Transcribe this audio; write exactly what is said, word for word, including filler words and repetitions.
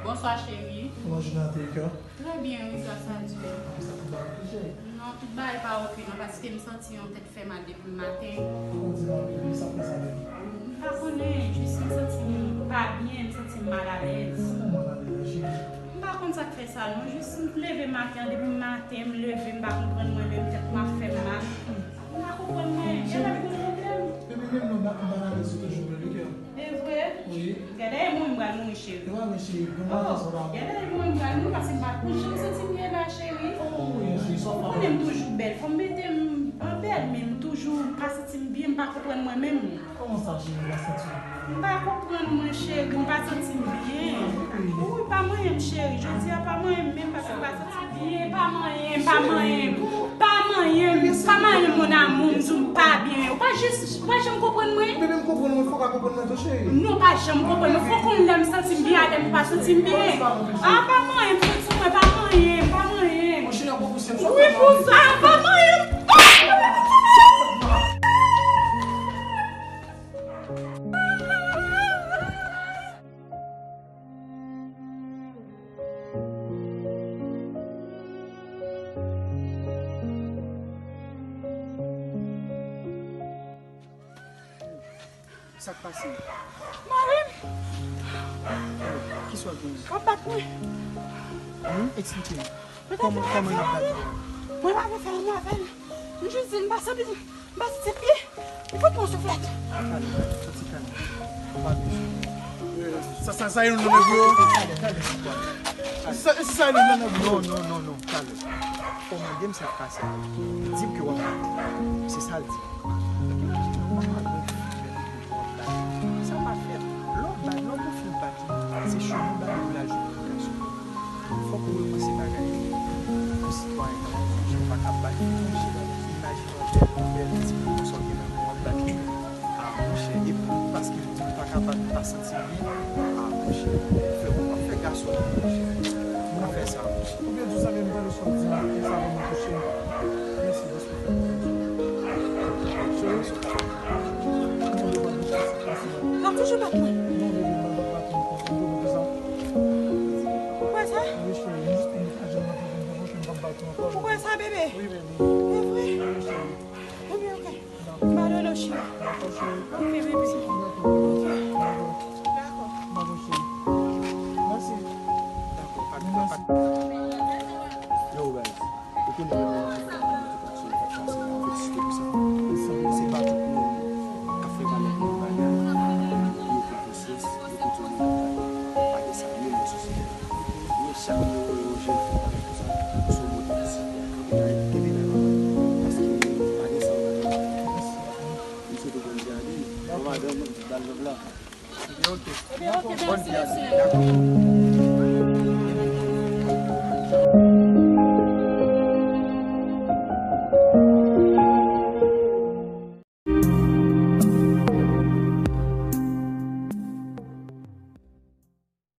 Bonswa, cheri. Kòman jounen an te ye, kè? Trè byen, wi, gras a Dye. Sa tout bagay oke, cheri? Non, tout bagay pa oke, non, paske m santi yon tèt fè mal depi maten. Kòman di m, baby, sa k fè sa menm? M pa konnen, jis m santi m pa byen, m santi m malalèz. Kòman malalèz la, cheri? M pa konn sa k fè sa, non. Jis m leve maten an, depi maten m leve, m pa konprann mwen menm, tèt mwen ap fè m mal. M pa konprann mwen. Genlè m gen pwoblèm. Baby, menm non, m pa, m pa nan rezo toujou, baby girl. E vre? Wi. Gade, e mouri m pral mouri, cheri. E pa vre, cheri. Bon, oh, gade, e mouri m pral mouri, paske m pa t janm santi m byen la, cheri. Oh, wi, cheri, sa w pa konnen m toujou bèl. Fò m mete m an bèl, men m toujou pa santi m byen, m pa konprann mwen menm. Kòman sa, cheri, w pa santi w byen? M pa konprann mwen, cheri, m pa santi m byen. Wi, pa manyen m, cheri. Jodi a pa manyen m menm, paske m pa santi m byen. Pa manyen m, pa manyen m. Pa manyen m, pa manyen m, mon amour, m di w m pa byen. Ou pa jis, ou pa janm konprann mwen. Bebe, m konprann mwen, fò w ka konprann mwen tou, cheri. Non, ou pa janm konprann mwen. Fò w konn lè m santi m byen a lè m pa santi m byen. Ah, pa manyen m, santi mwen, pa manyen m, pa manyen m. Wi, pou sa, pa manyen m. Sa k pase? Mari m! Kisa w genyen? W ap bat mwen. Hmm? Eksplike m. Kòman, kòman y ap bat ou? Mwen pa vle fè anyen avè l. M jis di l m pa santi, m pa santi byen. Li fout mwen souflèt. Kalè, soti kalè. Pa bezwen. Sa, sa, sa, yon nan nèg yo. Kalè, kalè, sitwayen. Sa, sa, yon nan nèg yo. Non, non, non, non, kalè. Fò w mande m sa k pase. Di m ke w ap bat. Se sa l di. Sa pa fèt. Lè w bat, lè w gon fi w bat li, se chou li w bat li pou l al jwenn lòt gason. Fòk ou repanse bagay yo. Yon sitwayen tankou w, ou pa ka bat li tou, cheri. Imajine yon bèl, yon bèl ti fi konsa w gen nan men w, w ap bat li. Ah, monchè, epi paske li di li pa kapab, li pa santi l byen. Ah, monchè, fè, w ap fè gason, monchè. Pa fè sa, monchè. Ou byen di sa, men m tande sa w di a, e sa vrèman touche m. Mèsi, respè. Cheri, m ap toujou bat mwen. Non, bebe, m ap bat mwen. Ou kwè sa? Wi, cheri, m jis te angaje m nan pwoblèm de bouch, m p ap bat ou ankò. Ou kwè sa, bebe? Wi, bebe. E vre? Wi, cheri. Ebyen, oke. Dakò. M padone w, cheri. Dakò, cheri. Oke, bebe. Dakò. Oke. Dakò. Dakò. Dakò, cheri. Mèsi. Dakò, pa, pa, pa. Yo, guys. Ou konnen mwen menm, mwen te konn mwen te konn sou yon pase nan vèsite konsa. Se pa tout moun k ap fè valè pou yon bagay. Yo pran konsyans, yo kontinye nan bagay. Pa gen sa menm nan sosyete a. Men chak moun yo wè yon jèn fi parèt konsa, se yon modèl isi. Kenbe la, kenbe la, paske pa gen sa yo ka fè. M swete Bondye ale. Bon, madanm, ba l love la. Ebyen, oke. Ebyen, oke, mèsi, mesye. Dakò.